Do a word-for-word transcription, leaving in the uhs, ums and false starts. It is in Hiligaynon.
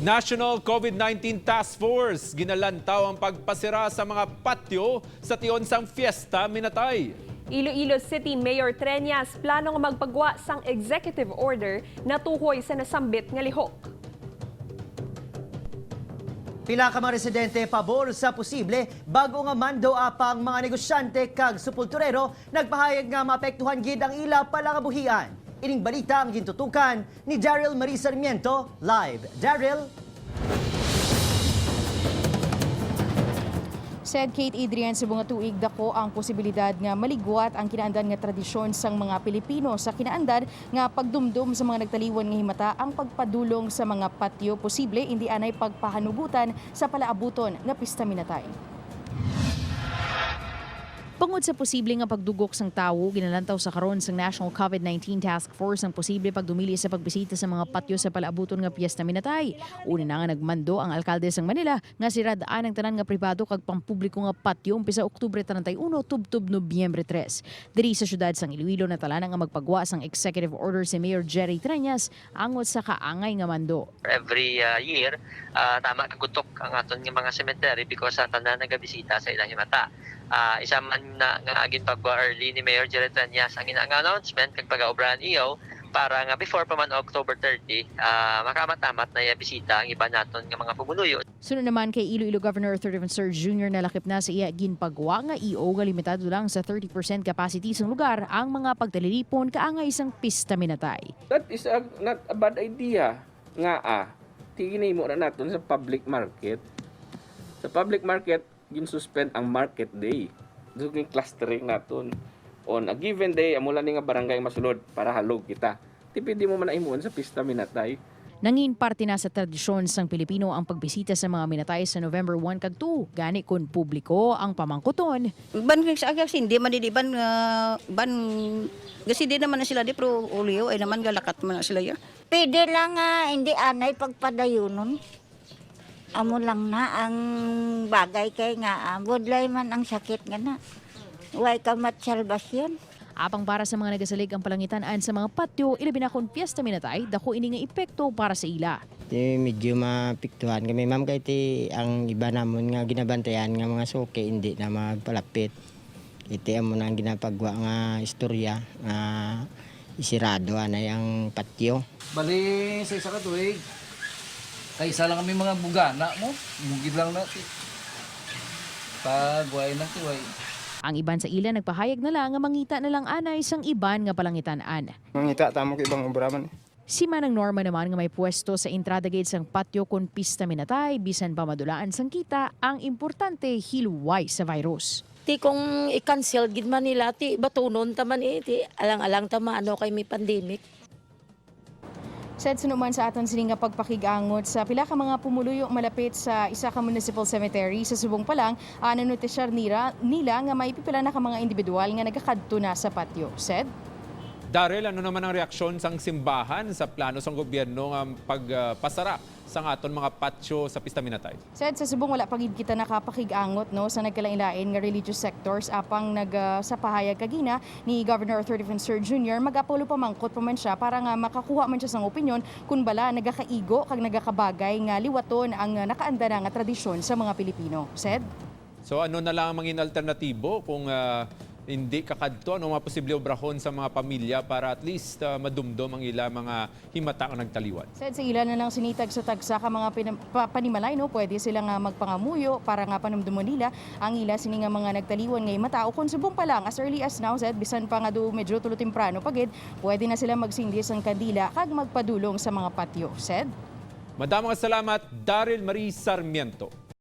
National COVID nineteen Task Force ginalantaw ang pagpasira sa mga patio sa tion sang Fiesta Minatay. Iloilo City Mayor Treñas plano nga magpagwa sang executive order natuhoy sa nasambit nga lihok. Pila ka mga residente pabor sa posible bag-o nga mando, apang mga negosyante kag sepulturero nagpahayag nga maapektuhan gid ang ila palangabuhian. Ining balita ang gintutukan ni Daryl Marie Sarmiento. Live, Daryl. Said Kate Adrian, subong nga tuig, dako ang posibilidad nga maligwat ang kinaandan nga tradisyon sang mga Pilipino sa kinaandan nga pagdumdom sa mga nagtaliwan nga himata ang pagpadulong sa mga patio. Posible indi anay pagpahanugutan sa palaabuton nga Pista Minatay. Bangod sa posible nga pagdugok sang tawo, ginalantaw sa karon sang National COVID nineteen Task Force ang posible pagdumili sa pagbisita sa mga patyo sa palaabuton nga Piyesta Minatay. Una na nga nagmando ang alkalde sang Manila nga sirad-an ang tanan nga pribado kag pampubliko nga patyo umpisa Oktubre treinta y uno tubtob Nobyembre tres. Diri sa siyudad sang Iloilo, natalana nga magpagwa sang executive order si Mayor Jerry Treñas angot sa kaangay nga mando. Every ah, year, ah, tama kagutok ang aton nga mga cemetery because sa tanan nagabisita sa ilang himata. Ah, isa man na nga ginpagwa early ni Mayor Jerry Treñas ang ina nga announcement kag pagaobrahan iyo para nga before pa man October thirty, ah, makaamat-amat na iya bisita ang iban naton nga mga pumuluyo. Sunod naman kay Iloilo Governor Thurman Sir Junior, nalakip na sa iya ginpagwa nga E O nga limitado lang sa thirty percent capacity sang lugar ang mga pagtalilipon kaangay sang Pista Minatay. That is a, not a bad idea. Nga, ah, ti ginahimo na naton sa public market. Sa public market, gin-suspend ang market day. So, gin-clustering naton. On a given day, amo lang ni nga barangay masulod para halog kita. Ti pwede mo man na himuon sa Pista Minatay. Nangin parte na sa tradisyon sang Pilipino ang pagbisita sa mga minatay sa November one kag two. Gani, kon publiko ang pamangkuton, Ban kag sa agyas, hindi man di ban, ah, ban, kasi di naman na sila di, pero uliyo ay naman galakat man na sila ya. Pwede lang nga hindi anay pagpadayunon. Amo lang na ang bagay kay nga ah, budlay man ang sakit nga na. Way ka matsalbasyon. Apang para sa mga nagasalig ang palangitan-an sa mga patyo, ilabi na kon Piyesta Minatay, dako ini nga epekto para sa ila. Ti medyo maapektuhan kami, ma'am, kay ti ang iba namon nga ginabantayan nga mga suki indi na magpalapit. Iti amo na ang ginapagwa nga istorya nga isirado anay ang patyo. Bali, sa isa ka tuig, kay isa lang kami mga bugana mo, bugid lang na ti. Pag way na ti way. Ang iban sa ila nagpahayag na lang nga mangita na lang anay sang iban nga palangitan-an. Mangita ta mo kay ibang obra man. Si Manang Norma naman nga may pwesto sa entrada gid sang patyo kon pista minatay, bisan pa madulaan sang kita, ang importante hiluway sa virus. Ti kung i-cancel gid man nila, ti batunon ta man eh, ti alang-alang ta maano kay may pandemic. Said suno man sa aton sini nga pagpakig-angot sa pila ka mga pumuluyo malapit sa isa ka municipal cemetery sa subong pa lang, ah, nanutisyar nira, nila nga may pipila na ka mga individual nga nagakadto na sa patyo. Said, Daryl, ano naman ang reaksyon sang simbahan sa plano sang gobyerno nga pagpasara sang aton mga patyo sa Pista Minatay? Said sa subong wala pa gid kita nakapakig-angot, no, sa nagkalain-lain nga religious sectors, apang nag, ah, sa pahayag kagina ni Governor Thirty-Fifth Sir Junior, mag-apolo pamangkot pa man siya para nga makakuha man siya sang opinyon kun bala nagakaigo kag nagakabagay nga liwaton ang nakaanda na nga tradisyon sa mga Pilipino. Said, So ano na lang ang mangin alternatibo kung, ah, hindi kakadto? Ano ang mga posible obrahon sa mga pamilya para at least, ah, madumdom ang ila mga himata nga nagtaliwan? Said sa ila na lang sini tagsa-tagsa ka mga pinam- pa- panimalay, no, pwede sila nga magpangamuyo para nga panumdumon nila ang ila sini nga mga nagtaliwan nga himata, o kung subong pa lang, as early as now, said, bisan pa nga do medyo tulo temprano pa gid, pwede na sila magsindi sang kandila kag magpadulong sa mga patyo, said. Madamo nga salamat, Daryl Marie Sarmiento.